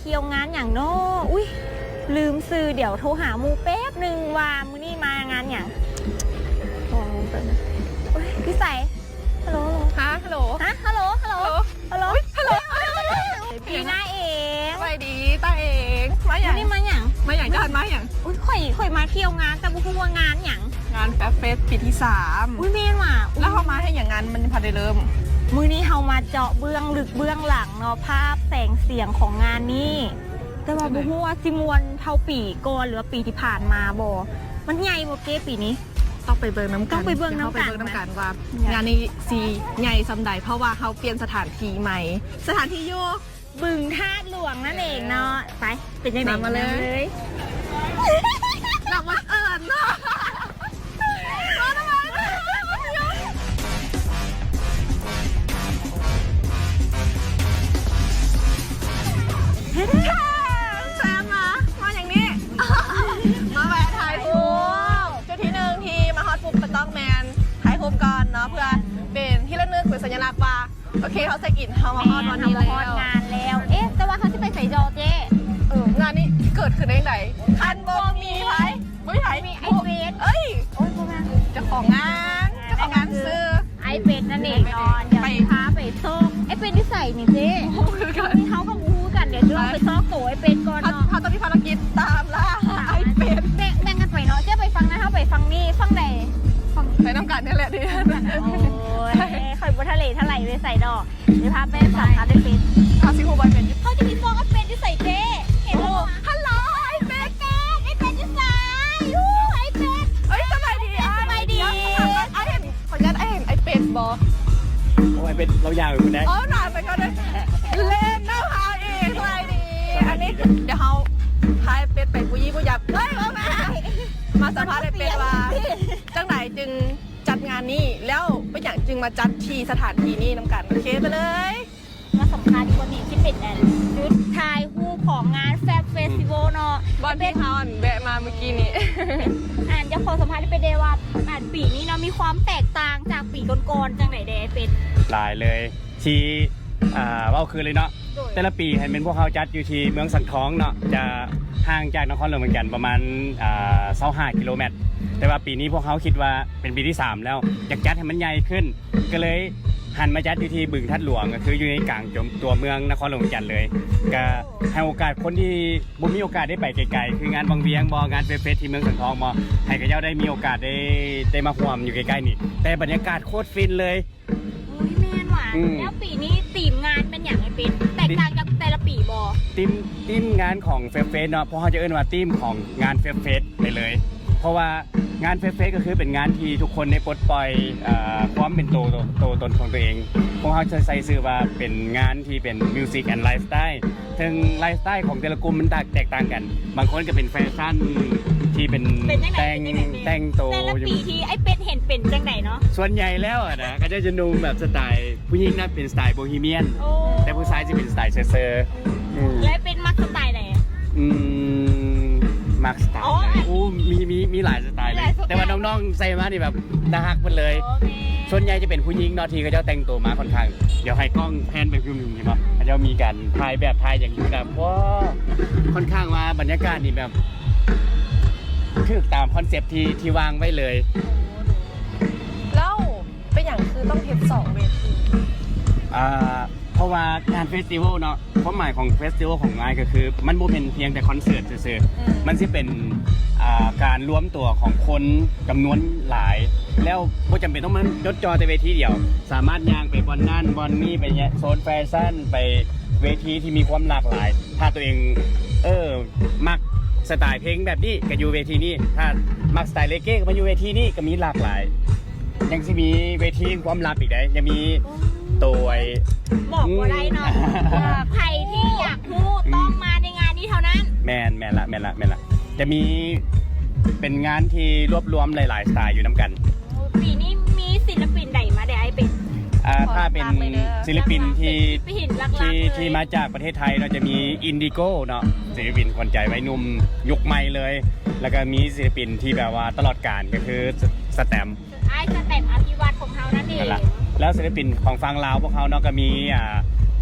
ທ່ຽວງານຫຍັງເນາະ? ອຸ້ຍ ລືມຊື່ ດຽວໂທຫາໝູ່ແປັບໜຶ່ງວ່າມື້ນີ້ມາງານຫຍັງ. ໂອ້ຍ ຢູ່ໃສ? ຮັລໂຫຼ ຮະ ຮັລໂຫຼ ຮະ ຮັລໂຫຼ ຮັລໂຫຼ ຮັລໂຫຼ ອຸ້ຍ ຮັລໂຫຼ ປີໜ້າເອງ. ສະບາຍດີ ຕາເອງ. ມາຫຍັງ? ມື້ນີ້ມາຫຍັງ? ມາຫຍັງ? ເຈົ້າມາຫຍັງ? ອຸ້ຍ ຂ້ອຍ ຂ້ອຍມາທ່ຽວງານ ແຕ່ບໍ່ຮູ້ວ່າງານຫຍັງ. ງານແຟບເຟສປີທີສາມ. ອຸ້ຍ ແມ່ນຫວາ? ອຸ້ຍ ແລ້ວເຮົາມາເຮັດຫຍັງ? ງານມັນພັດໄດ້ເລີ່ມ. ມື້ນີ້ເຮົາມາເຈາະເບື້ອງລຶກເບື້ອງຫຼັງເນາະ ພາບແສງສຽງຂອງງານນີ້ ແຕ່ວ່າບໍ່ຮູ້ວ່າຊິມ່ວນເທົ່າປີກ່ອນ ຫຼືວ່າປີທີ່ຜ່ານມາບໍ່. ມັນໃຫຍ່ບໍ່ເຈ້ປີນີ້? ຕ້ອງໄປເບິ່ງນຳກັນ. ຕ້ອງໄປເບິ່ງນຳກັນ. ດຽວເຮົາໄປເບິ່ງນຳກັນວ່າງານນີ້ຊິໃຫຍ່ສ່ຳໃດ ເພາະວ່າເຮົາປ່ຽນສະຖານທີ່ໃໝ່. ສະຖານທີ່ຢູ່ ບຶງທາດຫຼວງນັ້ນເອງເນາະ. ເອີ ໄປ ເປັນຈັ່ງໃດ? ນຳມາເລີຍ ນຳມາເລີຍ. ນຳມາເອີນເນາະ. ແຊມມາ ມາຫຍັງນີ້? ມາແວະຖ່າຍຮູບ. ຈຸດທີໜຶ່ງທີ່ມາຮອດປຸບກໍຕ້ອງແມ່ນຖ່າຍຮູບກ່ອນເນາະ ເພື່ອເປັນທີ່ລະນຶກ ເປັນສັນຍະລັກວ່າ ໂອເຄ ເຮົາເຊັກອິນ ເຮົາມາຮອດວັນນີ້ແລ້ວ ເຮົາມາຮອດງານແລ້ວ. ເອະ ແຕ່ວ່າເຮົາຊິໄປໃສຕໍ່ເຈ້? ເອີ ງານນີ້ເກີດຂຶ້ນໄດ້ຈັ່ງໃດ? ຄັນບໍ່ມີໃຜ ບໍ່ມີໃຜ ບໍ່ມີໃຜ ອ້າຍເປັດ. ເອີຍ ໂອ້ຍ ບໍ່ແມ່ນ ເຈົ້າຂອງງານ ເຈົ້າຂອງງານຊື່ ອ້າຍເປັດນັ້ນເອງເນາະ. ດຽວຊິພາໄປຊອກ. ອ້າຍເປັດຢູ່ໃສນີ້ເຈ້? ບໍ່ຮູ້ຄືກັນ ເຮົາກໍບໍ່ຮູ້ຄືກັນ. ດຽວຊິລອງໄປຊອກໂຕອ້າຍເປັດກ່ອນເນາະ. ເຮົາຕ້ອງມີພາລະກິດຕາມລ່າອ້າຍເປັດ. ແບ່ງ ແບ່ງກັນໄປເນາະ ເຈົ້າໄປຝັ່ງນັ້ນ ເຮົາໄປຝັ່ງນີ້. ຝັ່ງໃດ? ຝັ່ງ ໄປນຳກັນນີ້ແຫຼະ. ໂອ້ຍ ຂ້ອຍບໍ່ທະເລທະໄຫຼໄປໃສດອກ. ເດ ພາໄປສຳພາດອ້າຍເປັດ. ເຮົາຊິຮູ້ບໍ່ອ້າຍເປັດຢູ່ ເຮົາຈະໄປຊອກອ້າຍເປັດຢູ່ໃສເຈ້? ເຫັນບໍ່? ໂອ້ ຮັນໂຫຼ ອ້າຍເປັດ ອ້າຍເປັດ ອ້າຍເປັດຢູ່ໃສ? ອູ້ ອ້າຍເປັດ ເອີຍ ສະບາຍດີອ້າຍ. ສະບາຍດີ. ອ້າຍເຫັນ ຂໍອະນຸຍາດ ອ້າຍເຫັນອ້າຍເປັດບໍ່? ໂອ້ ອ້າຍເປັດລາວຍ່າງໄປພຸ້ນເດ້. ໂອ້ ໜ້າໄປກ່ອນເດ້. ເລ່ນນຳເຮົາອີກ. ສະບາຍດີ. ອັນນີ້ດຽວເຮົາພາອ້າຍເປັດໄປປູ່ຢີ່ປູ່ຢາ. ເອີຍ ມາ ມາສຳພາດອ້າຍເປັດວ່າ ຈັ່ງໃດຈຶ່ງ ຈັດງານນີ້ ແລ້ວເປັນຫຍັງຈຶ່ງມາຈັດທີ່ສະຖານທີ່ນີ້ນຳກັນ? ໂອເຄ ໄປເລີຍ. ມາສຳຄັນກວ່ານີ້ຊິເປັນອັນ ຈຸດຖ່າຍຮູບຂອງງານແຟບເຟສຕິວອລເນາະ ບ່ອນທີ່ເຮົາອັນແວະມາມື້ກີ້ນີ້. ອັນ ຢາກຂໍສຳພາດເປັນເດ້ວ່າ ອັນ ປີນີ້ເນາະ ມີຄວາມແຕກຕ່າງຈາກປີກ່ອນໆ ຈັ່ງໃດແດ່ເປັນ? ຫຼາຍເລີຍ ທີ່ ອ່າ ເວົ້າຄືນເລີຍເນາະ. ໂດຍ ແຕ່ລະປີຫັ້ນແມ່ນພວກເຮົາຈັດຢູ່ທີ່ເມືອງສັງທອງເນາະ ຈະຫ່າງຈາກນະຄອນຫຼວງວຽງຈັນປະມານ ອ່າ ຊາວຫ້າກິໂລແມັດ. ແຕ່ວ່າປີນີ້ພວກເຮົາຄິດວ່າເປັນປີທີສາມແລ້ວ ຢາກຈັດໃຫ້ມັນໃຫຍ່ຂຶ້ນ ກໍເລີຍຫັນມາຈັດຢູ່ທີ່ບຶງທາດຫຼວງ ກໍຄືຢູ່ໃນກາງຕົວເມືອງນະຄອນຫຼວງວຽງຈັນເລີຍ. ກໍໃຫ້ໂອກາດຄົນທີ່ບໍ່ມີໂອກາດໄດ້ໄປໄກໆ ຄືງານວັງວຽງບໍ ງານເຟສ ເຟສທີ່ເມືອງສັງທອງບໍ ໃຫ້ເຂົາເຈົ້າໄດ້ມີໂອກາດໄດ້ ໄດ້ມາຮ່ວມຢູ່ໃກ້ໆນີ້. ແຕ່ບັນຍາກາດໂຄດຟິນເລີຍ. ໂອ້ຍ ແມ່ນຫວາ? ອືມ ແລ້ວປີນີ້ທີມງານເປັນຫຍັງ ອ້າຍເປັດ? ແຕກຕ່າງຈາກແຕ່ລະປີບໍ? ທີມ ທີມງານຂອງເຟສ ເຟສເນາະ ພວກເຮົາຈະເອີ້ນວ່າທີມຂອງງານເຟສ ເຟສໄປເລີຍ ເພາະວ່າງານເຟສ ເຟສກໍຄືເປັນງານທີ່ທຸກຄົນໄດ້ປົດປ່ອຍ ເອີ ຄວາມເປັນໂຕ ໂຕ ໂຕຕົນຂອງຕົວເອງ. ພວກເຮົາຈະໃສ່ຊື່ວ່າເປັນງານທີ່ເປັນ Music and Lifestyle ເຊິ່ງໄລຟ໌ສະໄຕລ໌ຂອງແຕ່ລະກຸ່ມມັນແຕກຕ່າງກັນ. ບາງຄົນກໍເປັນແຟຊັນທີ່ເປັນ ເປັນຈັ່ງໃດ? ແຕ່ງ ເປັນຈັ່ງໃດ? ແຕ່ງໂຕ. ແຕ່ລະປີທີ່ອ້າຍເປັດເຫັນເປັນຈັ່ງໃດເນາະ? ສ່ວນໃຫຍ່ແລ້ວອະນະ ເຂົາເຈົ້າຈະນຸ່ງແບບສະໄຕຜູ້ຍິງນະເປັນສະໄຕໂບຮີມຽນ ໂອ້ ແຕ່ຜູ້ຊາຍຊິເປັນສະໄຕເຊີໆ. ອືມ ແລະເປັນມັກສະໄຕໃດ? ອືມ ມັກສະໄຕ ໂອ້ ໂອ້ ມີ ມີ ມີຫຼາຍສະໄຕເລີຍ ມີຫຼາຍສະໄຕ ແຕ່ວ່ານ້ອງໆໃສ່ມານີ້ແບບໜ້າຮັກໝົດເລີຍ. ໂອ້ ແມ່ນ ສ່ວນໃຫຍ່ຈະເປັນຜູ້ຍິງເນາະ ທີ່ເຂົາເຈົ້າແຕ່ງໂຕມາຄ່ອນຂ້າງ ດຽວໃຫ້ກ້ອງແພນໄປຄືໜຶ່ງ ເຫັນບໍ່? ເຂົາເຈົ້າມີການຖ່າຍແບບ ຖ່າຍຫຍັງຢູ່ນະ. ວ້າ ຄ່ອນຂ້າງວ່າບັນຍາກາດນີ້ແບບຖືກຕາມຄອນເຊັບທີ່ ທີ່ວາງໄວ້ເລີຍ. ແລ້ວເປັນຫຍັງຄືຕ້ອງເຮັດສອງເວທີ? ອ່າ ເພາະວ່າງານເຟສຕິວອລເນາະ ຄວາມໝາຍຂອງເຟສຕິວອລຂອງງານກໍຄື ມັນບໍ່ແມ່ນພຽງແຕ່ຄອນເສີດຊື່ໆ ອືມ ມັນຊິເປັນ ອ່າ ການລວມຕົວຂອງຄົນຈຳນວນຫຼາຍ ແລ້ວບໍ່ຈຳເປັນຕ້ອງມາຈົດຈ່ອແຕ່ເວທີດຽວ ສາມາດຍ່າງໄປບ່ອນນັ້ນບ່ອນນີ້ ໄປໂຊນແຟຊັນ ໄປເວທີທີ່ມີຄວາມຫຼາກຫຼາຍ. ຖ້າຕົວເອງ ເອີ ມັກສະໄຕເພງແບບນີ້ ກໍຢູ່ເວທີນີ້ ຖ້າມັກສະໄຕເຣເກ ກໍມາຢູ່ເວທີນີ້ ກໍມີຫຼາກຫຼາຍ. ຍັງຊິມີເວທີຄວາມລັບອີກເດ້ ຍັງມີໂຕ ບອກບໍ່ໄດ້ເນາະ. ອືມ ໃຜທີ່ຢາກຮູ້ ອືມ ຕ້ອງມາໃນງານນີ້ເທົ່ານັ້ນ. ແມ່ນ ແມ່ນລະ ແມ່ນລະ ແມ່ນລະ ຈະມີເປັນງານທີ່ລວບລວມຫຼາຍໆສະໄຕຢູ່ນຳກັນ. ໂອ້ ປີນີ້ມີສິນລະປິນໃດມາແດ່ອ້າຍເປັດ? ອ່າ ຖ້າເປັນສິນລະປິນທີ່ ທີ່ ທີ່ມາຈາກປະເທດໄທເນາະ ຈະມີອິນດິໂກເນາະ ສິນລະປິນຂວັນໃຈໄວໜຸ່ມຍຸກໃໝ່ເລີຍ ແລ້ວກໍມີສິນລະປິນທີ່ແບບວ່າຕະຫຼອດການ ກໍຄືສະແຕມ ອ້າຍສະແຕມ ອະພິວັດ ຂອງເຮົານັ້ນເອງ. ນັ້ນລະ ແລ້ວສິນລະປິນຂອງຝັ່ງລາວພວກເຮົາເນາະ ກໍມີ ອ່າ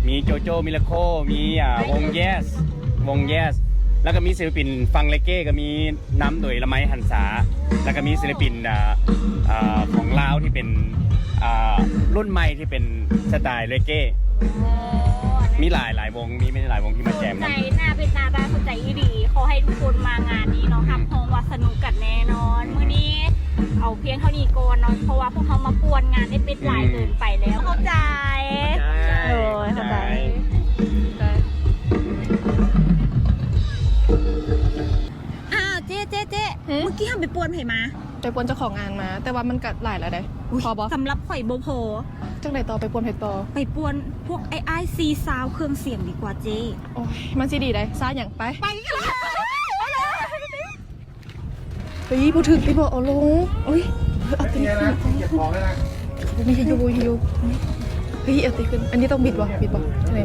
ມີໂຈໂຈມິລາໂຄ ມີ ອ່າ ວົງແຢສ ວົງ Yes ແລ້ວກໍມີສິລະປິນຝັ່ງເຣເກ ກໍມີນຳໂດຍລະໄມ ຫັນສາ ແລ້ວກໍມີສິລະປິນ ເອີ ເອີ ຂອງລາວທີ່ເປັນ ເອີ ລຸ້ນໃໝ່ທີ່ເປັນສະໄຕເຣເກ ມີຫຼາຍ ຫຼາຍວົງ ມີ ມີຫຼາຍວົງທີ່ມາແຈມນຳ. ໜ້າເປັນຕາ ໜ້າສົນໃຈອີ່ຫຼີ. ຂໍໃຫ້ທຸກຄົນມາງານນີ້ເນາະ ຮັບຮອງວ່າສະໜຸກກັນແນ່ນອນ. ມື້ນີ້ເອົາພຽງເທົ່ານີ້ກ່ອນເນາະ ເພາະວ່າພວກເຮົາມາປ່ວນງານໄດ້ເປັນຫຼາຍເກີນໄປແລ້ວ. ເຂົ້າໃຈ. ໂດຍ ເຂົ້າໃຈ. ອ້າວ ເຈ້ ເຈ້ ເຈ້ ຫື? ມື້ກີ້ເຮົາໄປປ່ວນໃຜມາ? ໄປປ່ວນເຈົ້າຂອງງານມາ ແຕ່ວ່າມັນກໍຫຼາຍແລ້ວເດ້. ພໍບໍ່? ສຳລັບຂ້ອຍບໍ່ພໍ. ຈັ່ງໃດຕໍ່? ໄປປ່ວນໃຜຕໍ່? ໄປປ່ວນພວກອ້າຍໆ ສີ່ຊາວເຄື່ອງສຽງດີກວ່າເຈ້. ໂອ້ຍ ມັນຊິດີໃດ໋. ຊາຫຍັງ? ໄປ ໄປກັນເລີຍ. ເຮີ້ຍ ບໍ່ຖືກຕິບໍ່? ເອົາລົງ. ໂອ້ຍ ເອົາຕົວນີ້ຂຶ້ນ. ຕົວນີ້ໃຫ້ຢູ່ ໃຫ້ຢູ່. ເຮີ້ຍ ເອົາຕົວນີ້ຂຶ້ນ. ອັນນີ້ຕ້ອງບິດບໍ່? ບິດບໍ່? ຈັ່ງໃດ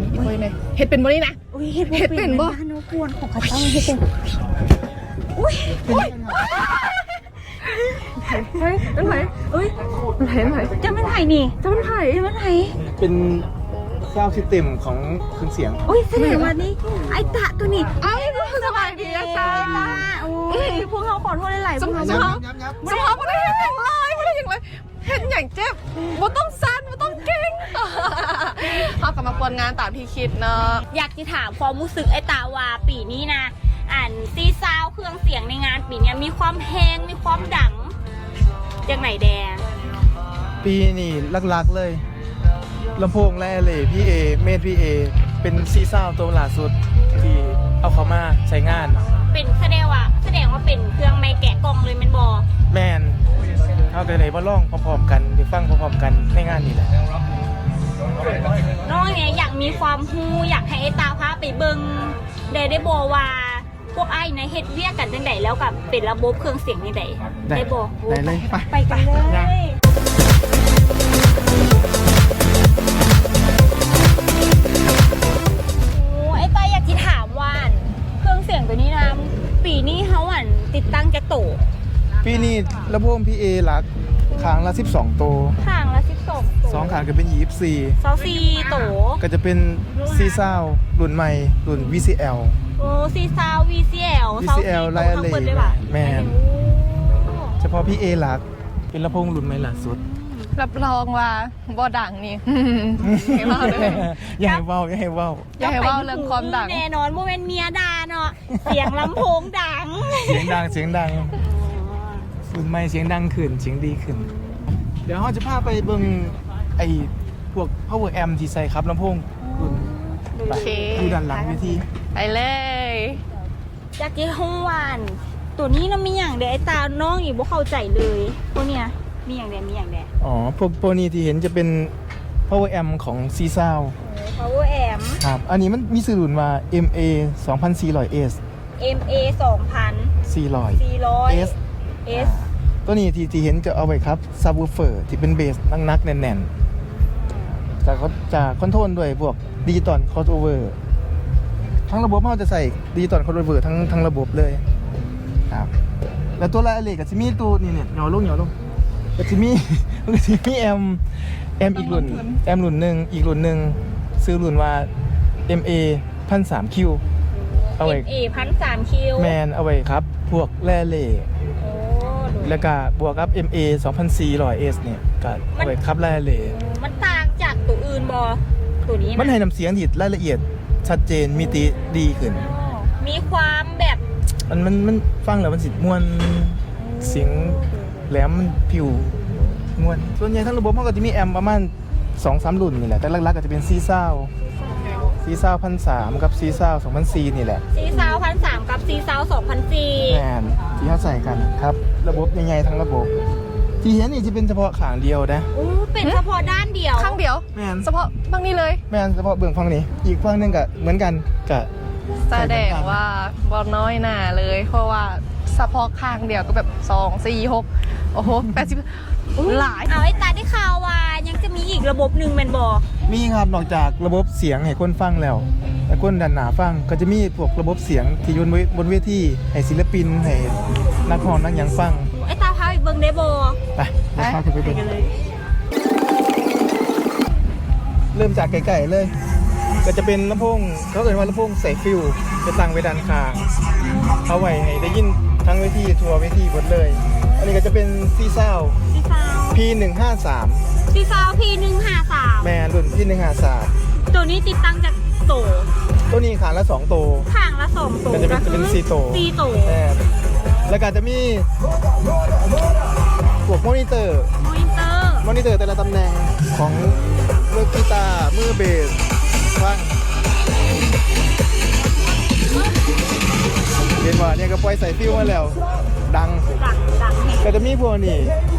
ນີ້? ເຮັດບໍ່? ເຮັດເປັນບໍ່ນີ້ນະ? ໂອ້ຍ ເຮັດບໍ່ເປັນ. ເຮັດເປັນບໍ່? ມັນຢ້ານເນາະ ກວນຂອງເຂົາເຈົ້າເຮັດເປັນ. ໂອ້ຍ ໂອ້ຍ ເຮີ້ຍ ມັນໃຜ? ເອີຍ ມັນໃຜ? ມັນໃຜ? ເຈົ້າແມ່ນໃຜນີ້? ເຈົ້າແມ່ນໃຜ? ເຈົ້າແມ່ນໃຜ? ເປັນຊາວຊິສເຕັມຂອງເຄື່ອງສຽງ. ໂອ້ຍ ສະແດງວ່ານີ້ ໄອ້ຕາຕົວນີ້. ເອົ້າ ສະບາຍດີ ອາຈານ. ໂອ້ຍ ພວກເຮົາຂໍໂທດຫຼາຍໆ. ພວກເຮົາ ສະເພາະບໍ່ໄດ້ເຮັດຫຍັງເລີຍ ບໍ່ໄດ້ເຮັດຫຍັງເລີຍ. ເຮັດຫຍັງເຈັບ? ບໍ່ຕ້ອງສັ່ນ ບໍ່ຕ້ອງເກັ່ງ. ເຮົາກໍມາປ່ວນງານຕາມທີ່ຄິດເນາະ. ຢາກຊິຖາມຄວາມຮູ້ສຶກອ້າຍຕາວ່າ ປີນີ້ນະ ອັນ ສີ່ຊາວເຄື່ອງສຽງໃນງານປີນີ້ມີຄວາມແຮງ ມີຄວາມດັງຈັ່ງໃດແດ່? ປີນີ້ຫຼັກໆເລີຍ ລຳໂພງ ແລເລ ພີເອ ເມນ ພີເອ ເປັນສີ່ຊາວໂຕລ່າສຸດທີ່ເອົາເຂົ້າມາໃຊ້ງານ. ເປັນ ສະແດງວ່າ ສະແດງວ່າເປັນເຄື່ອງໃໝ່ແກະກ່ອງເລີຍແມ່ນບໍ່? ແມ່ນ. ເຮົາກໍໄດ້ມາລອງພ້ອມໆກັນ ໄດ້ຟັງພ້ອມໆກັນໃນງານນີ້ແຫຼະ. ນ້ອງເອຍ ຢາກມີຄວາມຮູ້ ຢາກໃຫ້ອ້າຍຕາພາໄປເບິ່ງແດ່ ໄດ້ບໍ່ວ່າ ພວກອ້າຍນະເຮັດວຽກກັນຈັ່ງໃດ ແລ້ວກໍເປັນລະບົບເຄື່ອງສຽງຈັ່ງໃດ ໄດ້ ໄດ້ບໍ່? ໄດ້ເລີຍ. ໄປ ໄປກັນເລີຍ. ໂອ້ ອ້າຍຕາຢາກຊິຖາມວ່າ ອັນ ເຄື່ອງສຽງໂຕນີ້ນະ ປີນີ້ເຮົາ ອັນ ຕິດຕັ້ງຈັກໂຕ? ປີນີ້ລຳໂພງ ພີເອ ຫຼັກ ຂ້າງລະສິບສອງໂຕ. ຂ້າງລະສິບສອງໂຕ. ສອງຂ້າງກໍເປັນ ຊາວສີ່ ຊາວສີ່ໂຕ. ກໍຈະເປັນ ສີ່ຊາວລຸ້ນໃໝ່ ລຸ້ນ ວີຊີແອລ. ໂອ້ ສີ່ຊາວ ວີຊີແອລ ວີຊີແອລ ຊາວສີ່ໂຕທັງເບິດເລີຍຫວາ? ແມ່ນ. ໂອ້ ສະເພາະ ພີເອ ຫຼັກ ເປັນລຳໂພງລຸ້ນໃໝ່ລ່າສຸດ. ຮັບຮອງວ່າບໍ່ດັງນີ້ ໃຫ້ເວົ້າເດີ. ຢ່າໃຫ້ເວົ້າ ຢ່າໃຫ້ເວົ້າ ຢ່າໃຫ້ເວົ້າເລື່ອງຄວາມດັງ. ແນ່ນອນ ບໍ່ແມ່ນເມຍດ່າເນາະ. ສຽງລຳໂພງດັງ ສຽງດັງ ສຽງດັງ. ລຸ້ນໃໝ່ສຽງດັງຂຶ້ນ ສຽງດີຂຶ້ນ. ດຽວເຮົາຈະພາໄປເບິ່ງໄອ້ພວກ power amp ທີ່ໃສ່ຂັບລຳໂພງ. ໂອເຄ ໄປ ຢູ່ດ້ານຫຼັງເວທີ. ໄປເລີຍ. ຢາກຊິຮູ້ວ່າ ອັນ ໂຕນີ້ນະມີຫຍັງແດ່? ຕານ້ອງນີ້ບໍ່ເຂົ້າໃຈເລີຍ. ໂຕເນີ້ຍມີຫຍັງແດ່? ມີຫຍັງແດ່? ອໍ ພວກ ພວກນີ້ທີ່ເຫັນຈະເປັນ power amp ຂອງ C Sound. ໂອ້ power amp ຄັບ. ອັນນີ້ມັນມີຊື່ລຸ້ນວ່າ ເອັມເອ ສອງພັນສີ່ຮ້ອຍເອສ. ເອັມເອ ສອງພັນສີ່ຮ້ອຍ ສີ່ຮ້ອຍເອສ ເອສ. ອ່າ ຕົວນີ້ທີ່ ທີ່ເຫັນຈະເອົາໄວ້ຂັບ subwoofer ທີ່ເປັນເບສໜັກໆແໜ້ນໆ. ຈະ ຈະຄອນໂທຣລດ້ວຍພວກ digital crossover. ທັງລະບົບເຮົາຈະໃຊ້ digital crossover ທັງ ທັງລະບົບເລີຍຄັບ. ແລ້ວຕົວລາຍເລກກໍຊິມີຕົວນີ້ ນີ້ ຫຍໍລົງ ຫຍໍລົງ ກໍຊິມີ ກໍຊິມີແອມ ແອມອີກລຸ້ນ ແອມລຸ້ນໜຶ່ງ ອີກລຸ້ນໜຶ່ງ ຊື່ລຸ້ນວ່າ ເອັມເອ ພັນສາມຄິວ ເອົາໄວ້ ເອັມເອ ພັນສາມຄິວ. ແມ່ນ ເອົາໄວ້ຂັບພວກແລເລ. ໂອ້ ໂດຍ ແລ້ວກະບວກກັບ ເອັມເອ ສອງພັນສີ່ຮ້ອຍເອສ ນີ້ ກະເອົາໄວ້ຂັບແລເລ. ມັນຕ່າງຈາກຕົວອື່ນບໍ່ ຕົວນີ້ນະ? ມັນໃຫ້ນ້ຳສຽງທີ່ລາຍລະອຽດຊັດເຈນ ມິຕິດີຂຶ້ນ. ອໍ ມີຄວາມແບບ ມັນ ມັນ ມັນຟັງແລ້ວມັນຊິມ່ວນ ສຽງແຫຼມ ມັນພິວ ມ່ວນ. ສ່ວນໃຫຍ່ທັງລະບົບເຮົາກໍຈະມີແອມປະມານ ສອງສາມລຸ້ນນີ້ແຫຼະ ແຕ່ຫຼັກໆກໍຈະເປັນ C Sound C Sound ພັນສາມ ກັບ C Sound ສອງພັນສີ່ນີ້ແຫຼະ. C Sound ພັນສາມ ກັບ C Sound ສອງພັນສີ່. ແມ່ນ ທີ່ເຮົາໃຊ້ກັນຄັບ ລະບົບໃຫຍ່ໆທັງລະບົບ. ທີ່ເຫັນນີ້ຈະເປັນສະເພາະຂ້າງດຽວນະ. ໂອ້ ເປັນສະເພາະດ້ານດຽວ ຂ້າງດຽວ. ແມ່ນ ສະເພາະເບື້ອງນີ້ເລີຍ. ແມ່ນ ສະເພາະເບື້ອງຝັ່ງນີ້. ອີກຝັ່ງໜຶ່ງກໍເໝືອນກັນ ກໍ ສະແດງວ່າບໍ່ນ້ອຍໜ້າເລີຍ ເພາະວ່າສະເພາະຂ້າງດຽວກໍແບບ ສອງ ສີ່ ຫົກ ໂອ້ໂຫ ແປດສິບ ຫຼາຍ. ເອົາ ໄອ້ຕາໄດ້ຂ່າວວ່າຍັງຈະມີອີກລະບົບໜຶ່ງແມ່ນບໍ່? ມີຄັບ ນອກຈາກລະບົບສຽງໃຫ້ຄົນຟັງແລ້ວ ແລະ ຄົນດ້ານໜ້າຟັງ ກໍຈະມີພວກລະບົບສຽງທີ່ຢູ່ບົນເວ ບົນເວທີ ໃຫ້ສິລະປິນ ໃຫ້ນັກຮ້ອງນັກຫຍັງຟັງ. ໄອ້ຕາພາໄປເບິ່ງໄດ້ບໍ່? ໄປ ໄປ ໄປ ໄປກັນເລີຍ. ເລີ່ມຈາກໃກ້ໆເລີຍ. ກໍຈະເປັນລຳໂພງ ເຂົາເອີ້ນວ່າລຳໂພງໃສ່ຟິວ ຈະຕັ້ງໄວ້ດ້ານຂ້າງ ເອົາໄວ້ໃຫ້ໄດ້ຍິນທັງເວທີ ທົ່ວເວທີເບິດເລີຍ. ອັນນີ້ກໍຈະເປັນ ສີ່ຊາວ ສີ່ຊາວ ພີໜຶ່ງຫ້າສາມ ສີ່ຊາວ ພີໜຶ່ງຫ້າສາມ ແມ່ນ ລຸ້ນ ພີໜຶ່ງຫ້າສາມ. ໂຕນີ້ຕິດຕັ້ງຈັກໂຕ? ໂຕນີ້ຂ້າງລະສອງໂຕ ຂ້າງລະສອງໂຕ ກໍຈະເປັນ ກໍຄື ເປັນສີ່ໂຕ ສີ່ໂຕ ແມ່ນ. ແລ້ວກໍຈະມີພວກມໍນິເຕີ ມໍນິເຕີ ມໍນິເຕີແຕ່ລະຕຳແໜ່ງຂອງມືກີຕາ ມືເບສ ຟັງ ເຫັນບໍ່? ນີ້ກໍປ່ອຍໃສ່ຟິວມາແລ້ວ ດັງ ດັງ ດັງແຮງ. ກໍຈະມີພວກນີ້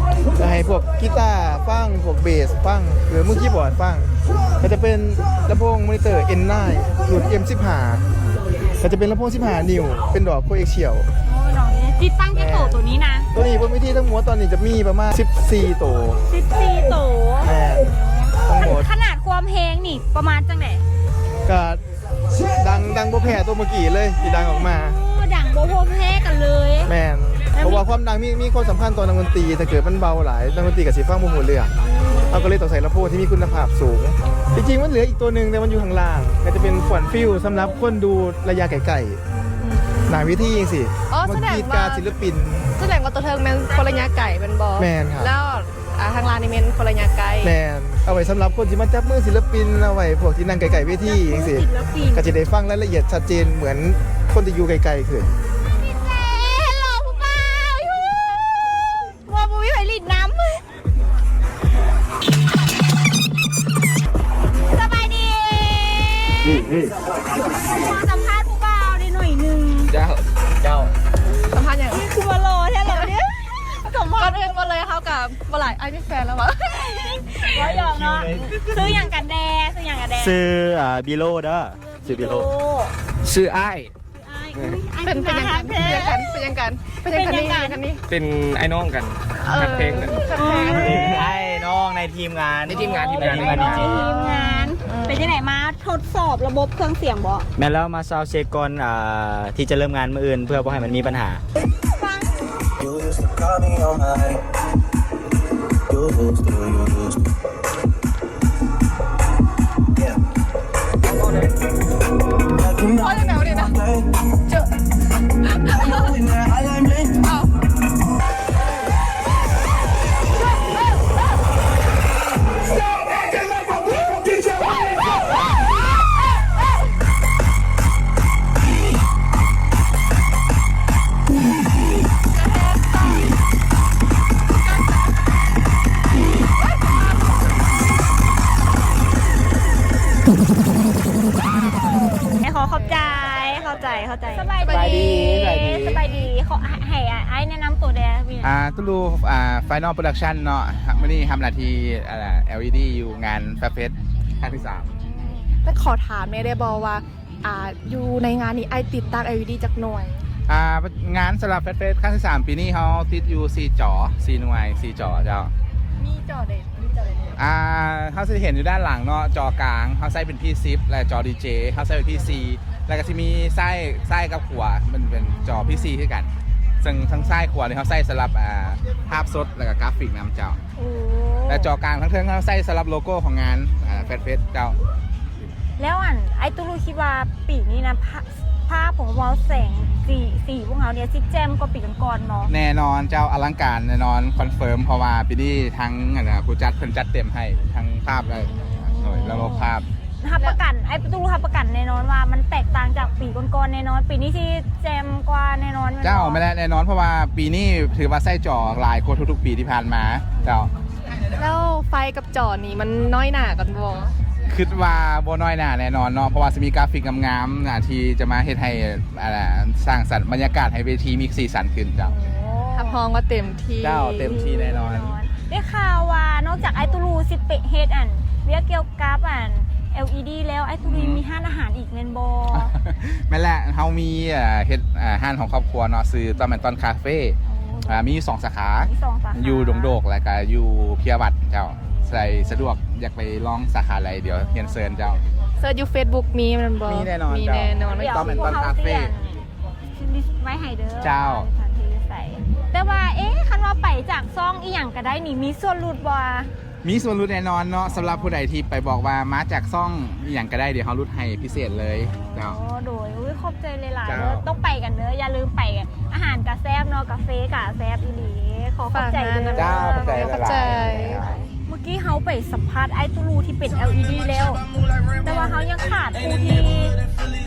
ກໍໃຫ້ພວກ กีตาร์ ຟັງ ພວກ เบส ຟັງ ຫຼື ມືຄີບອດ ຟັງ. ກໍຈະເປັນລຳໂພງມໍນິເຕີ ເອັນ ນາຍ ລຸ້ນ ເອັມ ສິບຫ້າ ກໍຈະເປັນລຳໂພງ ສິບຫ້າ ນິ້ວ ເປັນດອກ coaxial. ໂອ້ ນ້ອງ ຕິດຕັ້ງຈັກໂຕ ໂຕນີ້ນະ? ໂຕນີ້ບົນເວທີທັງໝົດຕອນນີ້ຈະມີປະມານ ສິບສີ່ ໂຕ ສິບສີ່ ໂຕ ແມ່ນ ທັງໝົດ. ຂະໜາດຄວາມແຮງນີ້ປະມານຈັ່ງໃດ? ກໍ ດັງ ດັງບໍ່ແພ້ໂຕເມື່ອກີ້ເລີຍທີ່ດັງອອກມາ. ໂອ້ ດັງບໍ່ພົ່ມແພ້ກັນເລີຍ. ແມ່ນ ເພາະວ່າຄວາມດັງມີ ມີຄວາມສຳຄັນຕໍ່ນັກດົນຕີ. ຖ້າເກີດມັນເບົາຫຼາຍ ນັກດົນຕີກໍຊິຟັງບໍ່ຮູ້ເລື່ອງ. ເຮົາກໍເລີຍຕ້ອງໃຊ້ລຳໂພງທີ່ມີຄຸນນະພາບສູງ. ທີ່ຈິງມັນເຫຼືອອີກໂຕໜຶ່ງ ແຕ່ມັນຢູ່ຂ້າງລ່າງ ກໍຈະເປັນຟອນຟິວສຳລັບຄົນດູໄລຍະໃກ້ໆ ໜ້າເວທີຈັ່ງຊີ້. ອໍ ມາກຣີດກາດສິນລະປິນ. ສະແດງວ່າ ສະແດງວ່າໂຕເທິງແມ່ນຄົນໄລຍະໃກ້ແມ່ນບໍ່? ແມ່ນຄັບ. ແລ້ວ ອ່າ ທາງລ່າງນີ້ແມ່ນຄົນໄລຍະໃກ້. ແມ່ນ ເອົາໄວ້ສຳລັບຄົນທີ່ມາຈັບມືສິນລະປິນ ເອົາໄວ້ພວກທີ່ນັ່ງໃກ້ໆເວທີຈັ່ງຊີ້ ສິນລະປິນ ກໍຈະໄດ້ຟັງລາຍລະອຽດຊັດເຈນເໝືອນຄົນທີ່ຢູ່ໃກ້ໆຂຶ້ນ. ເຮັລໂລຜູ້ບ່າວ ຢູ່ ວ່າບໍ່ມີໃຜຫຼິ້ນນຳ. ສະບາຍດີ ນີ້ ນີ້ ຂໍສຳພາດຜູ້ບ່າວໄດ້ໜ້ອຍໜຶ່ງ. ເຈົ້າ ເຈົ້າ ສຳພາດຫຍັງ? ຄືວ່າຫຼໍ່ແທ້ຫຼໍ່ເດ້. ກ່ອນອື່ນໝົດເລີຍ ເຮົາກໍບໍ່ຫຼາຍ ອ້າຍມີແຟນແລ້ວຫວາ? ບໍ່ ຫຍອກເນາະ. ຊື່ຫຍັງກັນແດ່? ຊື່ຫຍັງກັນແດ່? ຊື່ ອ່າ ບິໂລເດີ. ຊື່ບິໂລ. ຊື່ອ້າຍ. ເປັນ ເປັນຫຍັງກັນ? ເປັນຫຍັງກັນ? ເປັນຫຍັງກັນ? ເປັນຫຍັງກັນ? ເປັນອ້າຍນ້ອງກັນ. ເອີ ຮັກແພງກັນ. ຮັກແພງກັນ. ເປັນອ້າຍນ້ອງໃນທີມງານ. ໃນທີມງານ ທີມງານ ໃນທີມງານ ໃນທີມງານ. ເປັນຈັ່ງໃດ ມາທົດສອບລະບົບເຄື່ອງສຽງບໍ່? ແມ່ນແລ້ວ ມາຊາວເຊັກກ່ອນ ອ່າ ທີ່ຈະເລີ່ມງານມື້ອື່ນ ເພື່ອບໍ່ໃຫ້ມັນມີບັນຫາ. ຟັງ ຂໍຂອບໃຈ ເຂົ້າໃຈ ເຂົ້າໃຈ. ສະບາຍດີ ສະບາຍດີ ສະບາຍດີ. ຂໍໃຫ້ ໃຫ້ອ້າຍແນະນຳໂຕແດ່. ອ່າ ຕູລູ ອ່າ Final Production ເນາະ. ມື້ນີ້ຮັບໜ້າທີ່ ອ່າ ແອລອີດີ ຢູ່ງານ Fab Fest ຄັ້ງທີສາມ. ແຕ່ຂໍຖາມແດ່ໄດ້ບໍ່ວ່າ ອ່າ ຢູ່ໃນງານນີ້ ອ້າຍຕິດຕັ້ງ ແອລອີດີ ຈັກໜ່ວຍ? ອ່າ ງານສຳລັບ Fab Fest ຄັ້ງທີສາມ ປີນີ້ເຮົາຕິດຢູ່ສີ່ຈໍ ສີ່ໜ່ວຍ ສີ່ຈໍເຈົ້າ. ມີຈໍໃດ ມີຈໍໃດແດ່? ອ່າ ເຮົາຊິເຫັນຢູ່ດ້ານຫຼັງເນາະ ຈໍກາງເຮົາໃຊ້ເປັນ ພີສິບ ແລະ ຈໍດີເຈເຮົາໃຊ້ເປັນ ພີຊີ ແລ້ວກໍຊິມີຊ້າຍ ຊ້າຍກັບຂວາ ມັນເປັນຈໍ ພີຊີ ຄືກັນ. ເຊິ່ງທັງຊ້າຍຂວານີ້ເຮົາໃຊ້ສຳລັບ ອ່າ ພາບສົດ ແລ້ວກໍກຣາຟິກນຳເຈົ້າ. ໂອ້ ແລະ ຈໍກາງທາງເທິງເຮົາໃຊ້ສຳລັບໂລໂກ້ຂອງງານ ອ່າ Fab Fest ເຈົ້າ. ແລ້ວອັນ ອ້າຍຕູລູຄິດວ່າປີນີ້ນະ ພາ ພາບຂອງພວກເຮົາ ແສງ ສີ ສີພວກເຮົານີ້ຊິແຈ່ມກວ່າປີກ່ອນໆເນາະ? ແນ່ນອນເຈົ້າ ອະລັງການແນ່ນອນ ຄອນເຟີມ ເພາະວ່າປີນີ້ທາງ ອັນ ຜູ້ຈັດເພິ່ນຈັດເຕັມໃຫ້ທັງພາບ ແລະ ໂດຍລະບົບພາບ. ຮັບປະກັນ ອ້າຍຕູລູຮັບປະກັນແນ່ນອນວ່າມັນແຕກຕ່າງຈາກປີກ່ອນໆແນ່ນອນ ປີນີ້ຊິແຈ່ມກວ່າແນ່ນອນແມ່ນບໍ່? ເຈົ້າ ແມ່ນແຫຼະ ແນ່ນອນ ເພາະວ່າປີນີ້ຖືວ່າໃຊ້ຈໍຫຼາຍກວ່າທຸກໆປີທີ່ຜ່ານມາເຈົ້າ. ແລ້ວໄຟກັບຈໍນີ້ມັນນ້ອຍໜ້າກັນບໍ່? ຄິດວ່າບໍ່ນ້ອຍໜ້າແນ່ນອນເນາະ ເພາະວ່າຊິມີກຣາຟິກງາມໆ ອ່າ ທີ່ຈະມາເຮັດໃຫ້ ອ່າ ສ້າງສັນບັນຍາກາດໃຫ້ເວທີມີສີສັນຂຶ້ນເຈົ້າ. ໂອ້ ຮັບຮອງວ່າເຕັມທີ່. ເຈົ້າ ເຕັມທີ່ແນ່ນອນ. ໄດ້ຂ່າວວ່ານອກຈາກອ້າຍຕູລູຊິໄປເຮັດອັນ ວຽກກ່ຽວກັບອັນ ແອລອີດີ ແລ້ວ ອ້າຍຕູລູ ອືມ ມີຮ້ານອາຫານອີກແມ່ນບໍ່? ແມ່ນແຫຼະ ເຮົາມີ ເອີ ເຮັດ ເອີ ຮ້ານຂອງຄອບຄົວເນາະ ຊື່ຕ້ອມແອນຕ້ອນຄາເຟ. ໂອ້ ອ່າ ມີຢູ່ສອງສາຂາ ມີສອງສາຂາ ຢູ່ດົງໂດກ ແລ້ວກະຢູ່ເພຍວັດເຈົ້າ. ໃຜສະດວກຢາກໄປລອງສາຂາໃດ ດຽວຮຽນເຊີນເຈົ້າ. ເສີດຢູ່ເຟສບຸກມີແມ່ນບໍ່? ມີແນ່ນອນ ມີແນ່ນອນ. ຕ້ອມແອນຕ້ອນຄາເຟ ດຽວພວກເຮົາຊິອັນ ຊິລິດໄວ້ໃຫ້ເດີ ເຈົ້າ ສະຖານທີ່ຢູ່ໃສ. ແຕ່ວ່າ ເອ ຄັນວ່າໄປຈາກຊ່ອງອີ່ຫຍັງກໍໄດ້ນີ້ ມີສ່ວນຫຼຸດບໍ່? ມີສ່ວນຫຼຸດແນ່ນອນເນາະ ສຳລັບຜູ້ໃດທີ່ໄປບອກວ່າມາຈາກຊ່ອງອີ່ຫຍັງກໍໄດ້ ດຽວເຮົາຫຼຸດໃຫ້ພິເສດເລີຍເຈົ້າ. ໂອ້ ໂດຍ ອຸ້ຍ ຂອບໃຈຫຼາຍໆເດີ ເຈົ້າ ຕ້ອງໄປກັນເດີ ຢ່າລືມໄປ ອາຫານກະແຊບເນາະ ກາເຟກະແຊບອີ່ຫຼີ. ຂໍຂອບໃຈເດີ ເຈົ້າ ຂອບໃຈຫຼາຍໆ. ເມື່ອກີ້ເຮົາໄປສຳພາດອ້າຍຕູລູທີ່ເປັນ ແອລອີດີ ແລ້ວ ແຕ່ວ່າເຮົາຍັງຂາດຜູ້ທີ່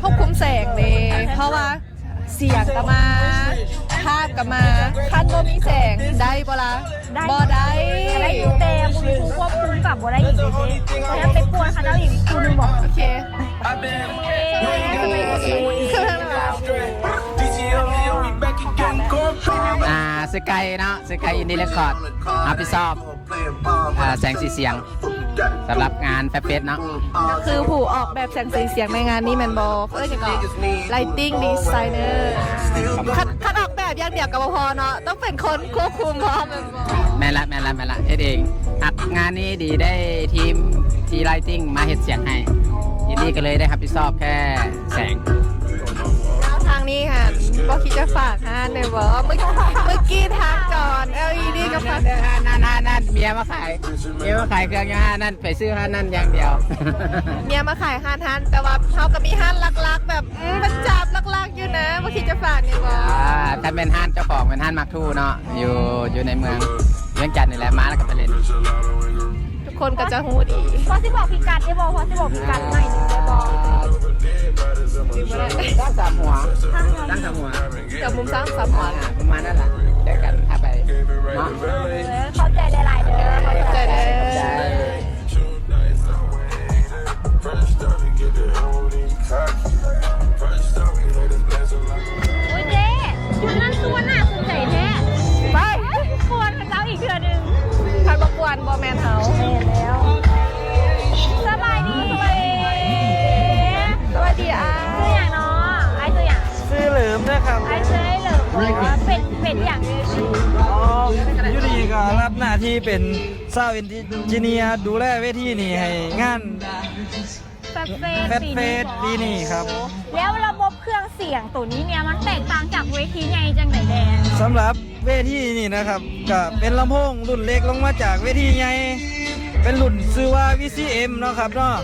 ຄວບຄຸມແສງເດ ເພາະວ່າ ສຽງກໍມາ ພາບກໍມາ ຄັນບໍ່ມີແສງໄດ້ບໍ່ລະ? ໄດ້ ບໍ່ໄດ້ ໄດ້ຢູ່ ແຕ່ບໍ່ມີຜູ້ຄວບຄຸມກໍບໍ່ໄດ້ອີກເດ້. ແລ້ວໄປປ່ວນເຂົາເຈົ້າອີກຜູ້ໜຶ່ງບໍ? ໂອເຄ ອ່າ ຊື່ໄກ່ເນາະ ຊື່ໄກ່ ອິນດີເຣຄອດ ຮັບຜິດຊອບ ອ່າ ແສງສີສຽງ ສຳລັບງານແຟບເຟສເນາະ ກໍຄືຜູ້ອອກແບບແສງສີສຽງໃນງານນີ້ແມ່ນບໍ່? ເອີ້ນຫຍັງເກາະ ໄລຕິງດີໄຊເນີ ຄັນ ຄັນອອກແບບຢ່າງດຽວກໍບໍ່ພໍເນາະ ຕ້ອງເປັນຄົນຄວບຄຸມພ້ອມແມ່ນບໍ່? ແມ່ນລະ ແມ່ນລະ ແມ່ນລະ ເຮັດເອງ. ອັດງານນີ້ດີໄດ້ທີມທີ່ໄລຕິງມາເຮັດສຽງໃຫ້ ອິນດີກໍເລີຍໄດ້ຮັບຜິດຊອບແຄ່ ແສງ. ແລ້ວທາງນີ້ຫັ້ນບໍ່ຄິດຈະຝາກຮ້ານໄດ້ບໍ່? ເມື່ອ ເມື່ອກີ້ທາງຈອນ ແອລອີດີ ກໍຝາກ ຮ້ານນັ້ນ ຮ້ານນັ້ນ ເມຍມາຂາຍ ເມຍມາຂາຍເຄື່ອງຢູ່ຮ້ານນັ້ນ ໄປຊື້ຮ້ານນັ້ນຢ່າງດຽວ. ເມຍມາຂາຍຮ້ານຫັ້ນ ແຕ່ວ່າເຮົາກໍມີຮ້ານຫຼັກໆ ແບບ ອືມ ປະຈຳຫຼັກໆຢູ່ນະ ບໍ່ຄິດຈະຝາກໄດ້ບໍ່? ອ່າ ຖ້າແມ່ນຮ້ານເຈົ້າຂອງແມ່ນຮ້ານມາກທູເນາະ ຢູ່ ຢູ່ໃນເມືອງວຽງຈັນນີ້ແຫຼະ ມາແລ້ວກໍໄປຫຼິ້ນ. ທຸກຄົນກໍຈະຮູ້ດີ. ພໍຊິບອກພິກັດໄດ້ບໍ່? ພໍຊິບອກພິກັດໜ້ອຍໜຶ່ງໄດ້ບໍ່? ຕັ້ງສາມຫົວ ຕັ້ງສາມຫົວ ແຖວມຸມສ້າງສາມຫົວ ອ່າ ປະມານນັ້ນລະ ເດີກັນ ຖ້າໄປເນາະ. ເອີ ຂອບໃຈຫຼາຍໆເດີ ຂອບໃຈເດີ. ໂອ້ຍເຈ້ ຈຸດນັ້ນຄືວ່າໜ້າສົນໃຈແທ້ ໄປ ປ່ວນເຂົາເຈົ້າອີກເທື່ອໜຶ່ງ ຄັນບໍ່ປ່ວນບໍ່ແມ່ນເຮົາ. ແມ່ນແລ້ວ ສະບາຍດີ ສະບາຍດີ ສະບາຍດີອ້າຍ ຊື່ຫຍັງເນາະ? ອ້າຍຊື່ຫຍັງ? ຊື່ເຫຼີມເດີຄັບ. ອ້າຍຊື່ເຫຼີມ ເປັນ ເປັນຫຍັງຢູ່ນີ້? ອໍ ຢູ່ນີ້ກໍຮັບໜ້າທີ່ເປັນ ຊາວເອັນຈິເນຍ ດູແລເວທີນີ້ໃຫ້ງານແຟດເຟສປີນີ້ຄັບ. ແລ້ວລະບົບເຄື່ອງສຽງໂຕນີ້ເນຍ ມັນແຕກຕ່າງຈາກເວທີໃຫຍ່ຈັ່ງໃດແດ່? ສຳລັບເວທີນີ້ນະຄັບ ກະເປັນລຳໂພງລຸ້ນເລັກລົງມາຈາກເວທີໃຫຍ່ ເປັນລຸ້ນຊື່ວ່າ ວີຊີເອັມ ເນາະຄັບເນາະ.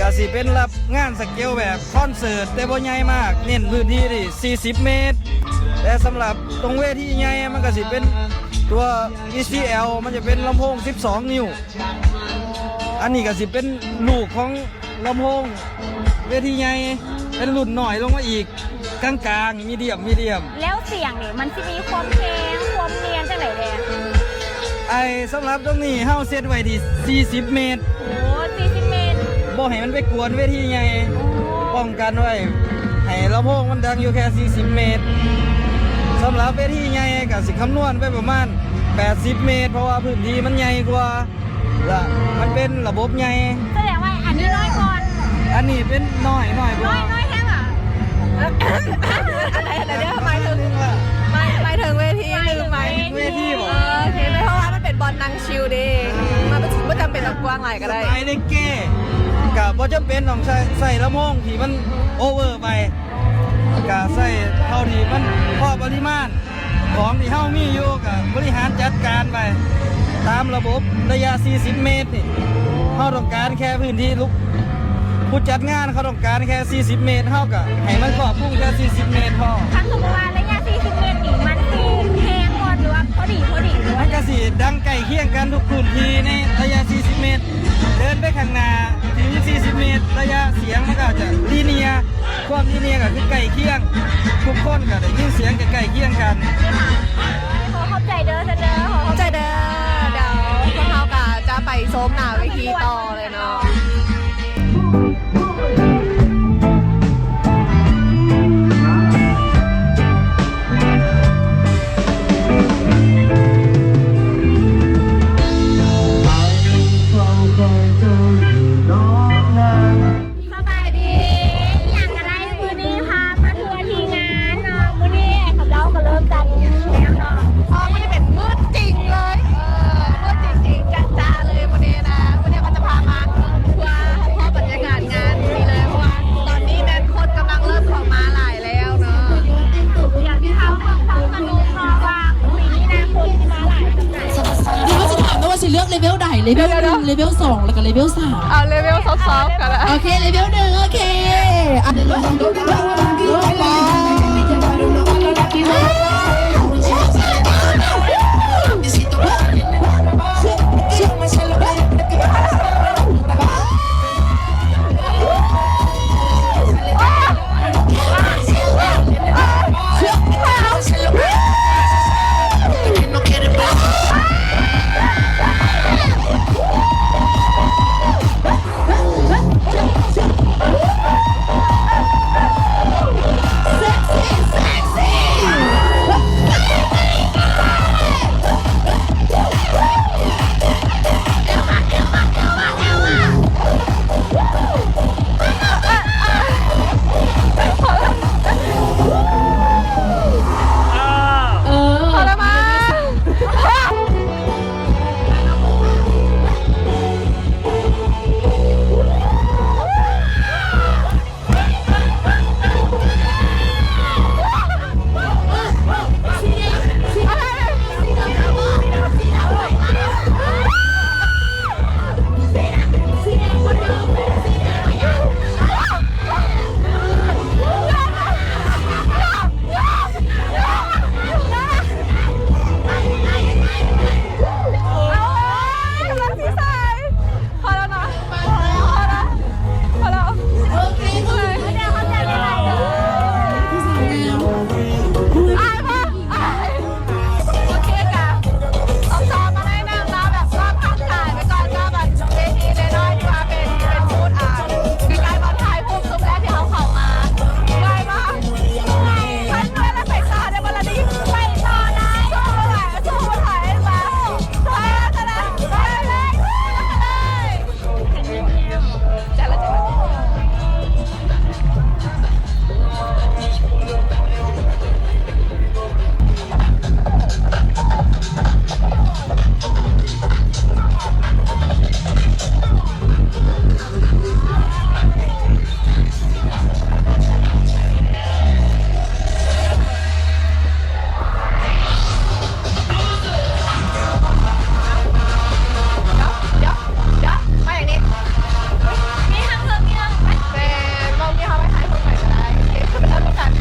ກະຊິເປັນຮັບງານສະເກວແບບຄອນເສີດ ແຕ່ບໍ່ໃຫຍ່ມາກ ເນັ້ນພື້ນທີ່ທີ່ສີ່ສິບເມດ. ແຕ່ສຳລັບຕົງເວທີໃຫຍ່ ມັນກະຊິເປັນຕົວ ອີຊີແອລ ມັນຈະເປັນລຳໂພງສິບສອງນິ້ວ. ອັນນີ້ກໍຊິເປັນລູກຂອງລຳໂພງເວທີໃຫຍ່ ເປັນລຸ້ນນ້ອຍລົງມາອີກ ກາງໆ ມີດຽມ ມີດຽມ. ແລ້ວສຽງນີ້ມັນຊິມີຄວາມແຮງ ຄວາມນຽນຈັ່ງໃດແດ່? ໄອ້ ສຳລັບຕົງນີ້ເຮົາເຊັດໄວ້ທີ່ສີ່ສິບເມດ. ໂອ້ ສີ່ສິບເມດ ບໍ່ໃຫ້ມັນໄປກວນເວທີໃຫຍ່ ປ້ອງກັນໄວ້ໃຫ້ລຳໂພງມັນດັງຢູ່ແຄ່ສີ່ສິບເມດ. ສຳລັບເວທີໃຫຍ່ກໍຊິຄຳນວນໄປປະມານແປດສິບເມດ ເພາະວ່າພື້ນທີ່ມັນໃຫຍ່ກວ່າ ລະມັນເປັນລະບົບໃຫຍ່. ສະແດງວ່າອັນນີ້ນ້ອຍກ່ອນ ອັນນີ້ເປັນນ້ອຍ ນ້ອຍກວ່າ ນ້ອຍ ນ້ອຍແຮງຫວາ? ອັນໃດ ອັນໃດເດີ? ໝາຍເຖິງ ໝາຍ ໝາຍເຖິງເວທີ ຫຼື ໝາຍເວທີບໍ? ເອີ ໂອເຄ ເພາະວ່າມັນເປັນບ່ອນນັ່ງຊິວເດ້ ມັນບໍ່ ບໍ່ຈຳເປັນຕ້ອງກວ້າງຫຼາຍກໍໄດ້. ສະໄຕເລັກເກ້ ກະບໍ່ຈຳເປັນຕ້ອງໃຊ້ ໃຊ້ລຳໂພງທີ່ມັນໂອເວີໄປ ກະໃຊ້ເທົ່າທີ່ມັນພໍປະລິມານ. ຂອງທີ່ເຮົາມີຢູ່ກໍບໍລິຫານຈັດການໄປຕາມລະບົບ. ໄລຍະສີ່ສິບເມດນີ້ ເຮົາຕ້ອງການແຄ່ພື້ນທີ່ລຸກ ຜູ້ຈັດງານເຂົາຕ້ອງການແຄ່ສີ່ສິບເມດ ເຮົາກໍໃຫ້ມັນຄອບຄຸມແຄ່ສີ່ສິບເມດພໍ. ຄັນສົມມຸດວ່າໄລຍະສີ່ສິບເມດນີ້ ມັນຊິແຮງບໍ່ ຫຼືວ່າພໍດີ ພໍດີ? ມັນກໍຊິດັງໃກ້ຄຽງກັນທຸກພື້ນທີ່ໃນໄລຍະສີ່ສິບເມດ. ເດີນໄປຂ້າງໜ້າເຖິງສີ່ສິບເມດ ໄລຍະສຽງມັນກໍອາດຈະລີເນຍ ຄວາມທີ່ນີ້ກໍຄືໃກ້ຄຽງ ທຸກຄົນກໍໄດ້ຍິນສຽງໃກ້ໆຄຽງກັນ. ຂໍຂອບໃຈເດີ ເຊີນເດີ ຂໍຂອບໃຈເດີ. ດຽວພວກເຮົາກໍຈະໄປຊົມໜ້າເວທີຕໍ່ເລີຍເນາະ. ສະບາຍດີ ອີ່ຫຍັງກໍໄດ້ ມື້ນີ້ພາມາທົວທີ່ງານເນາະ. ມື້ນີ້ເຂົາເຈົ້າກໍເລີ່ມຈັດແລ້ວເນາະ. ອໍ ມື້ນີ້ເປັນມື້ຈິງເລີຍ ເອີ ມື້ຈິງໆ ຈະໆ ເລີຍມື້ນີ້ນະ. ມື້ນີ້ເຂົາຈະພາມາທົວ เลเวลหนึ่ง เลเวลสอง แล้วก็เลเวลสาม เอาเลเวลซอฟต์ๆ ก็ได้ โอเค เลเวลหนึ่ง โอเค อ่ะ เออ พอแล้วมั้ง พอแล้วนะ พอแล้ว พอแล้ว โอเค พอแล้ว อายปะ อาย โอเคจ้ะ ต้องซ้อมมาได้นั่งนะ แบบว่าพักถ่ายไปก่อน ก็แบบเวทีน้อยๆ ดีกว่า เป็น เป็นชุด อ่า ใกล้ๆ ตอนถ่ายรูป ซุปแรกที่เขาเข้ามา เมื่อยปะ เมื่อย เมื่อยแล้วไปต่อได้ปะล่ะนี่ ไปต่อได้ สู้บ่ไหว สู้บ่ไหว มา ไปแล้วจ้ะนะ ไปเลย ไปเลย เดี๋ยว เดี๋ยว เดี๋ยว มาอย่างนี้ มีทางเพิ่มมีทางไป แต่รอบนี้เขาไปถ่ายคนใหม่ก็ได้ โอเค ไปเริ่มกัน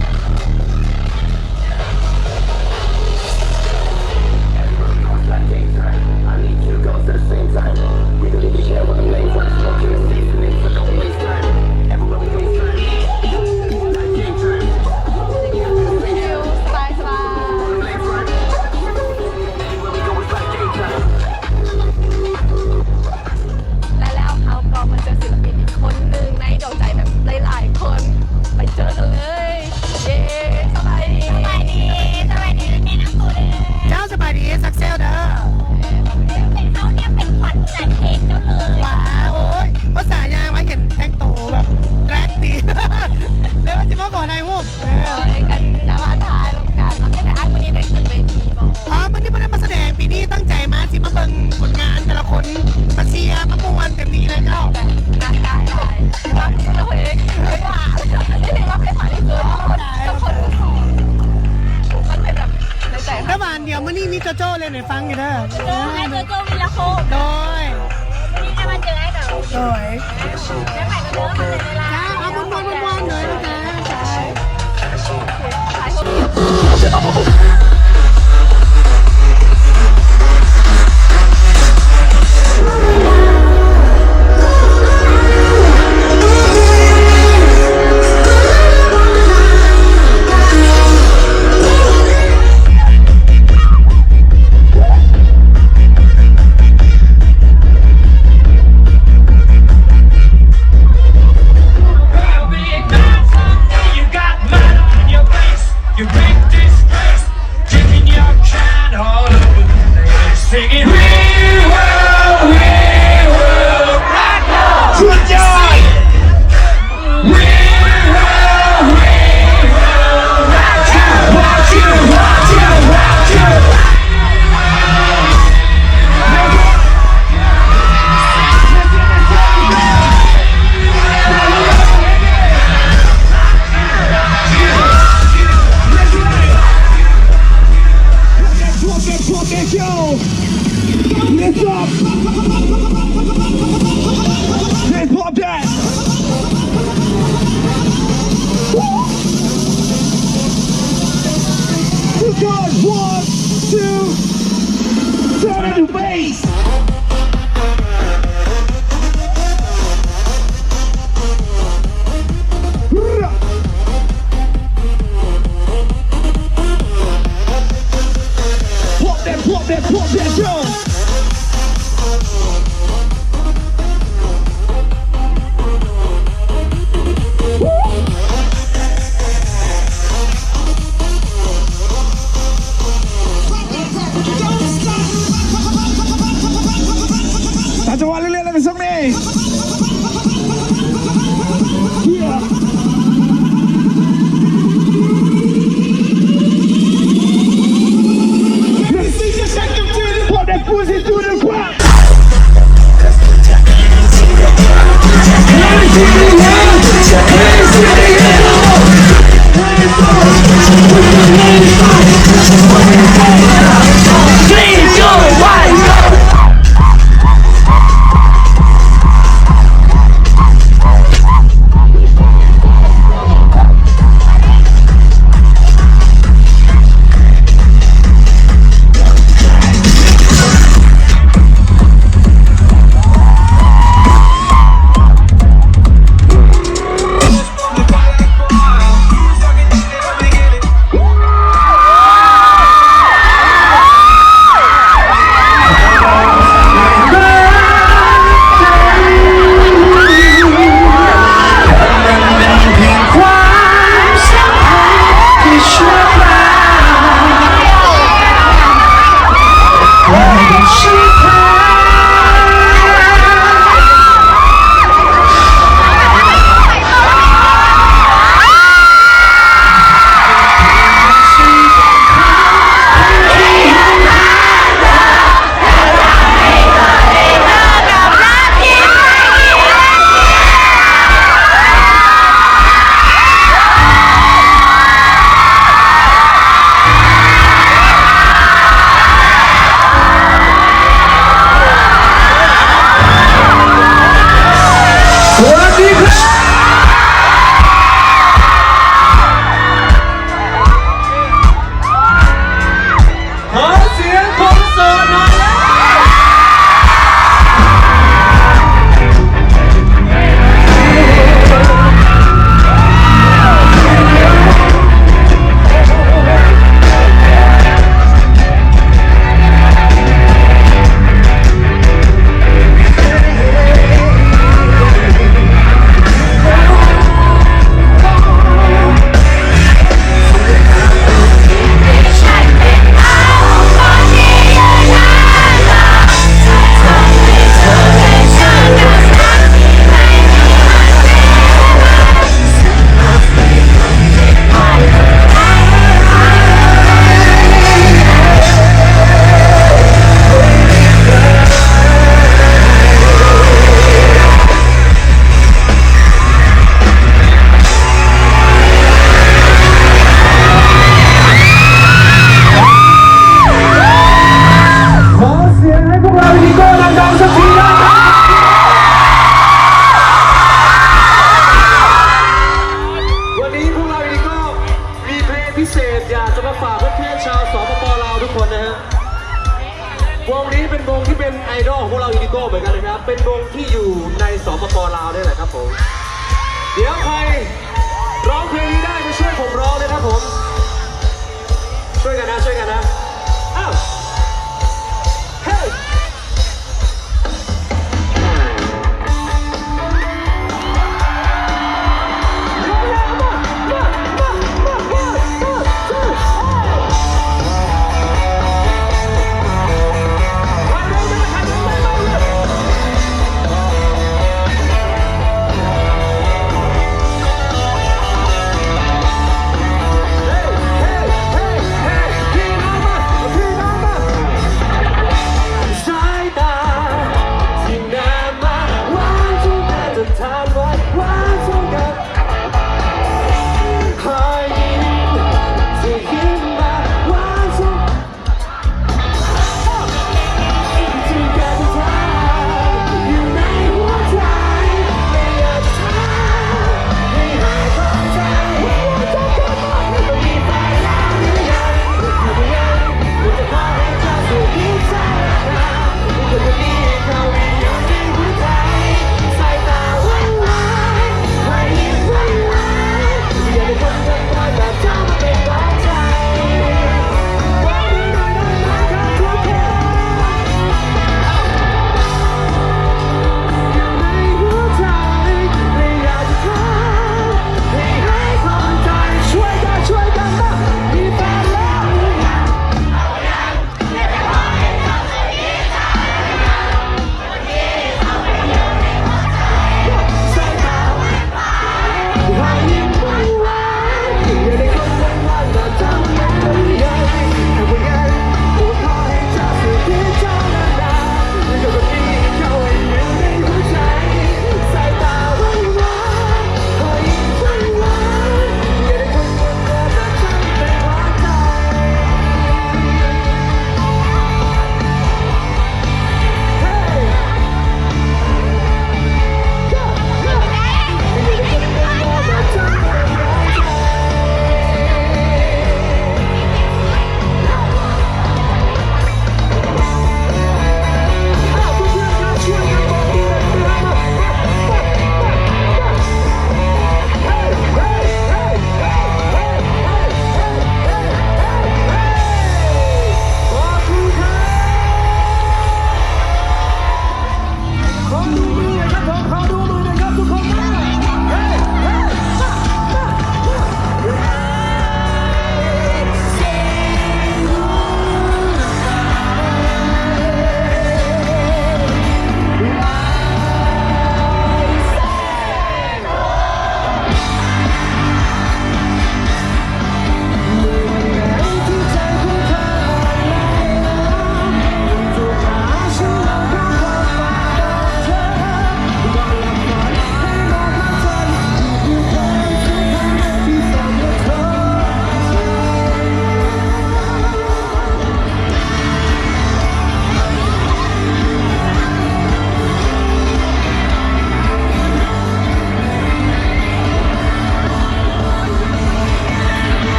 สบายๆ และแล้วเขาก็มาเจอศิลปินอีกคนหนึ่งในดวงใจแบบหลายๆ คน ไปเจอกันเลย เย้ สบายดี สบายดี สบายดี แนะนำตัวเลย เจ้า สบายดี ซักเซลเด้อ เป็นเขาเนี่ยเป็นขวัญใจเพลงเจ้าเลย ว้า โอ๊ย ภาษายางมาเห็นแต่งตัวแบบแร็กดี แล้วว่าสิมาขอถ่ายรูป เออ เอ้ย กันจะมาถ่ายรูปกัน แล้วก็ได้ อ้าย มื้อนี้ได้ขึ้นเวทีบ่ อ๋อ มื้อนี้บ่ได้มาแสดง ปีนี้ตั้งใจมาสิมาเบิ่งผลงานแต่ละคน มาเชียร์ มาม่วนเต็มที่เลยเจ้า ได้ ได้ ได้ มาเชียร์เพลง ไม่ว่า ที่นี่ว่าเพลงใหม่ที่สุด ทุกคน มันเป็นแบบในใจ แต่ว่าเดี๋ยวมื้อนี้มีโจโจ้เล่นให้ฟังอยู่เด้อ โจโจ้ ให้โจโจ้วีระโค โดย มื้อนี้ได้มาเจออ้ายเก่า โดย เดี๋ยวใหม่ก็เด้อ ขอบใจหลายๆ จ้า เอาม่วนๆ ม่วนๆ เลยนะจ๊ะ You got mud on your face, you big disgrace. Listen me. Yeah. Let me see you shake them to the floor, that pussy to the ground.ขอเสียงให้พวกเราอีกรอบดังๆสักทีได้ไหม? วันนี้พวกเราอีกรอบ มีเพลงพิเศษอยากจะมาฝากเพื่อนๆชาว สปป ลาวทุกคนนะฮะ วงนี้เป็นวงที่เป็นไอดอลของพวกเรา Indigo เหมือนกันนะครับ เป็นวงที่อยู่ใน สปป ลาวเนี่ยแหละครับผม เดี๋ยวใครร้องเพลงนี้ได้มาช่วยผมร้องนะครับผม ช่วยกันนะ ช่วยกันนะ อ้าว เฮ้ย Hey, hey, hey, hey,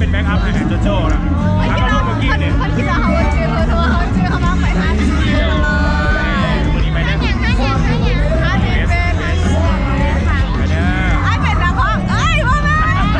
ເປັນແບັກອັບໃຫ້ໂຈໂຈ້ນະ ແລ້ວກໍລູກເມື່ອກີ້ນີ້ ເພິ່ນຄິດວ່າເຮົາບໍ່ຈື່ ເພາະວ່າເຮົາຈື່ເຮົາມາໄປຫາ ມື້ນີ້ໄປເດີ ຫາເດເວດ ຫາເດເວດ ໄປເດີ ອ້າຍເປັນນັກຮ້ອງ ເອີຍ ບໍ່ແມ່ນ.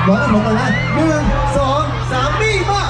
ຮ້ອງກັນ ໜຶ່ງ ສອງ ສາມ ນີ້ ມາ.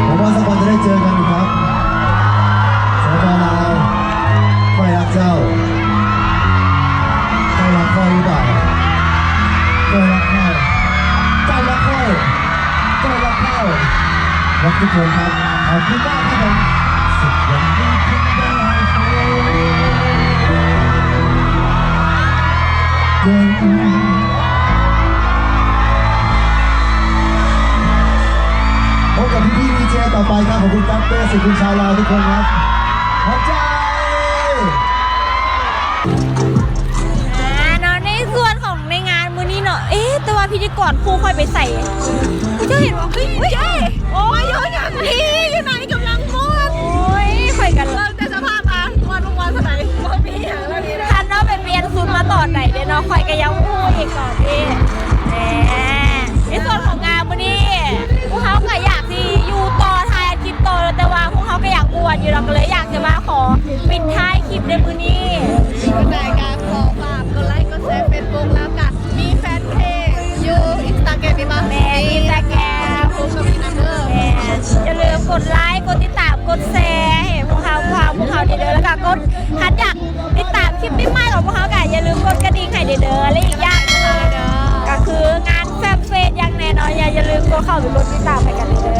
หวังว่าสักวันจะได้เจอกันครับ สปป.ลาว ใครรักเจ้า ใครรักข้อยหรือเปล่า ใครรักข้อย ใครรักข้อย ใครรักข้อย รักทุกคนครับ ขอบคุณมากครับผม พบกับพี่ๆ ดีเจ ต่อไปครับ ขอบคุณครับ เป้ สุขุม ชาวลาวทุกคนครับ ขอบใจ ອ່າ ເນາະ ໃນສ່ວນຂອງໃນງານມື້ນີ້ເນາະ ເອ ແຕ່ວ່າພິທີກອນຄູ່ຂ້ອຍໄປໃສ? ເຈົ້າເຫັນບໍ່? ເຮີ້ຍ ເຮີ້ຍ ໂອ້ຍ ມາເຍາະຫຍັງນີ້ ຢູ່ໃນກຳລັງມ່ວນ ໂອ້ຍ ຂ້ອຍກໍເບິ່ງແຕ່ສະພາບ ອ່າ ມ່ວນ ມ່ວນເທົ່າໃດ ບໍ່ມີຫຍັງເລີຍ. ຄັນວ່າໄປປ່ຽນຊຸດມາຕອນໃດເດ້ເນາະ ຂ້ອຍກໍຍັງບໍ່ຮູ້ອີກຕອນນີ້ ແໝ ໃນສ່ວນຂອງງານມື້ນີ້ ພວກເຮົາກໍຢາກຊິຢູ່ຕໍ່ ຖ່າຍຄລິບຕໍ່ ແຕ່ວ່າພວກເຮົາກໍຢາກມ່ວນຢູ່ເນາະ ກໍເລີຍຢາກຈະມາຂໍປິດທ້າຍຄລິບໃນມື້ນີ້. ຈັ່ງໃດກໍຂໍຝາກກົດໄລກ໌ ກົດແຊ ເຟສບຸກ ແລ້ວກໍມີແຟນເພຈຢູ່ອິນສະຕາແກຣມນີ້ບໍ່? ແມ່ນ ອິນສະຕາແກຣມ ແມ່ນ ຢ່າລືມກົດໄລກ໌ ກົດຕິດຕາມ ກົດແຊໃຫ້ພວກເຮົາ ພວກເຮົາ ພວກເຮົານີ້ເດີ ແລ້ວກໍກົດ ຄັນຢາກຕິດຕາມຄລິບໃໝ່ໆຂອງພວກເຮົາກໍຢ່າລືມກົດກະດິ່ງໃຫ້ເດີ ແລະ ອີກຢ່າງໜຶ່ງກໍຄືງານແຟມເຟສຢ່າງແນ່ນອນ ຢ່າ ຢ່າລືມກົດເຂົ້າໄປກົດຕິດຕາມໃຫ້ກັນເດີ.